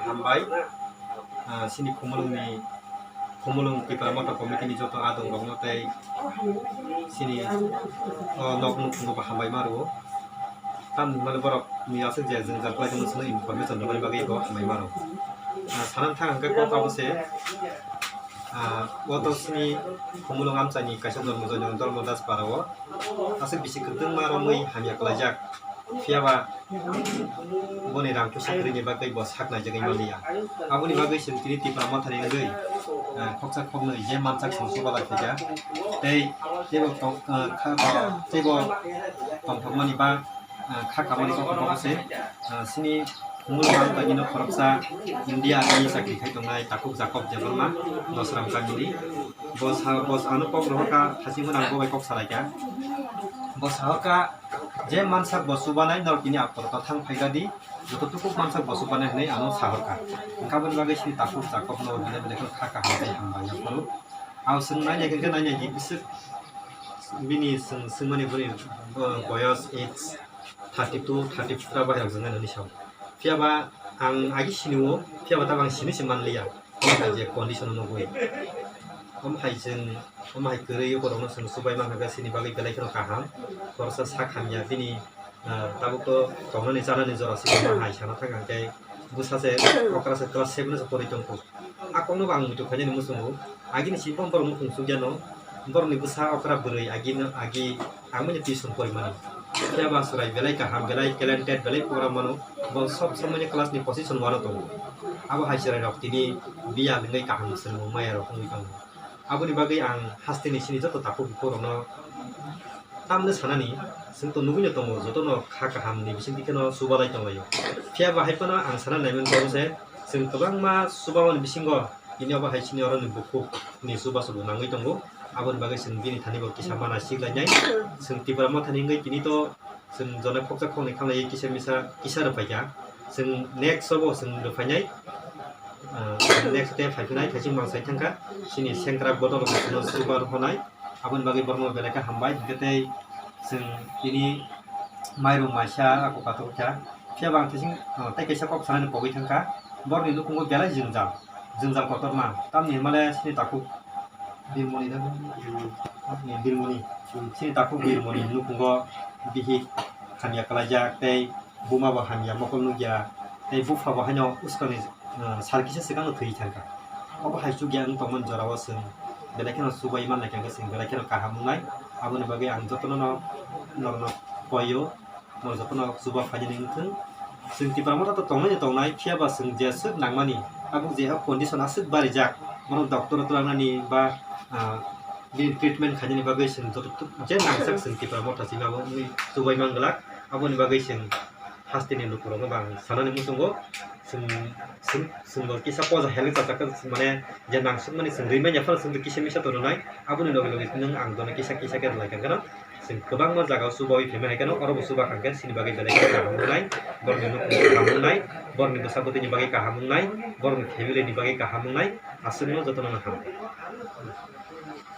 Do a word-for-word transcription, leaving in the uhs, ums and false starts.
Hambai, ah, sini Khumulwngni, Khumulwng Tipra Motha Committee ni joto adong rokno tei sini, oh, nok nukhungo bo hambai ma rwo. Tamni hwnmale borok ni aswk je jwngjal khlai tongma chwngno information rwmani bagwi bo hambai ma rwo. Ah, sana thang hwnkhe kok abo se, ah, o to sini Khumulwng amchaini kaisa jormo joino Dharma Das Para o aswk bisi kwtwngma romwi hamya klaijak. Phiya ba boni rang puisa kwrwini bagwi bo sak naijagwi manliya. Aboni bagwi chwng tini Tipra Mothani wngwi, ah, khoksa khoknwi je mansak chwng chubalai phaikha. Tei teibo tong-, ah, kha-, teibo tongthokmani ba, ah, kha kamani koktwma se, ah, sini Khumulwng amchaini no khoroksa India ni chakri khai tongnai Takhuk Jacob Debbarma, Dosram kamini. Bo sa-, bo ano kok rohorkha, thachingmani ang bo bai kok salaikha. Bo sahorkha, je mansak bo chubanai norok tini aphuru to thang phaikha di, joto tukhuk mansak bo chubanai hwnwi ano sahorkha. Hwnkhe aboni bagwi sini Takhuk Jacob no belai belai kheno kha kaham tei hambai yaphuru. Ang chwng nainai khe nainai di bwswk bini chwng swngmani boni, uh, boyos age thirty two, thirty four bahai rok jwngnai nini sao. Phiya ba ang agi sini o, phiya ba tabang sini se manliya. Omo hai je condition o nugwi. Omo hai chwng, omo hai kwrwi borokno chwng chubai mankha khe chini bagwi belai kheno kaham. Khoroksa sak hamya bini, ah, tabuk to tongnani chanani jora se omo hai sana thang hwnkhe bwsa se okra se class seven o se porwi tongkho. A kokno bo ang muitu khainani muchungo. Agini simi borok muchung chukya no. Borokni bwsa okra bwrwi agini agi ang manya tuition porimani. Phiya ba chwrai belai kaham, belai talented, belai pora mano. Bo sob somoi ni class ni position one o tongo. Abo hai chwrai rok tini biya nungwi kaham swrwngmung maya rok wngwi tongo. Aboni bagwi ang hasteni chini joto takhuk bukhuk rokno tamni sanani, chwng to nugwi no tongo, joto no kha kaham ni bising dikhe no chubalai tonglaio. Phiya ba hai phano ang sana naiman tongo se, chwng kwbangma chubamani bisingo tini obo hai chini oro ni bukhuk ni chubachu bo nangwi tongo. Aboni bagwi chwng bini thani bo kisa mana siklainai. Chwng Tipra Mothani wngwi tini to chwng jone khoksa khoknwi khamlaiwi kisa misa kisa rwphaikha. Chwng next o bo chwng rwphainai. Ah, next day phaiphinai, thaising mang sai thangkha. Chini sengkrak bodol rok no chuba rwphanai. Aboni bagwi borokno belai khe hambai. Hwnkhe tei chwng tini mairum maisa ako katok kha. Phiya bo ang thaising, ah, tei kaisa kok sanani pogwi thangkha. Borokni nukhungo belai jwngjal, jwngjal kotorma. Tamni hwnmale chini takhuk Birmoni na? Birmoni. Chini takhuk Birmoni nukhungo bihik hamya kalaijak tei buma bo hamya mokol nukya tei bupha bo haino uskoni, ah, sal kisa swkang no thwi thangkha. Obo hai chukya wng tongmani jorao chwng belai kheno chubai manlai kha, chwng belai kheno kaham wngnai. Aboni bagwi ang jotono no norokno koio. Norok jotono chuba phainani wngthung. Chwng Tipra Motha to tongnai ni tongnai, phiya ba chwng jeswk nangmani, tabuk je o condition aswk barijak, bono doctor o twlangnani ba, ah, bini treatment khainani bagwi chwng joto tuk-, je nangsak chwng Tipra Motha simi abo wngwi chubai manglak. Aboni bagwi chwng hasteni lukurokno bo ang sanani muchungo, chwng, chwng, chwngbo kisa poja help chajak mane je nangsukmani chwng rwi manya phano chwngno kisa misa tongnai, aboni loge loge nwng ang jono kisa kisa khe rwlai kha kheno. Chwng kwbangma jagao chubaui phaima hai kheno, oro bo chuba kha khe chini bagwi belai khe kaham wngnai, borokni nukhung kaham wngnai, borokni bwsa bwtwini bagwi kaham wngnai, borokni family ni bagwi kaham wngnai, aswkno jotono no hamkha.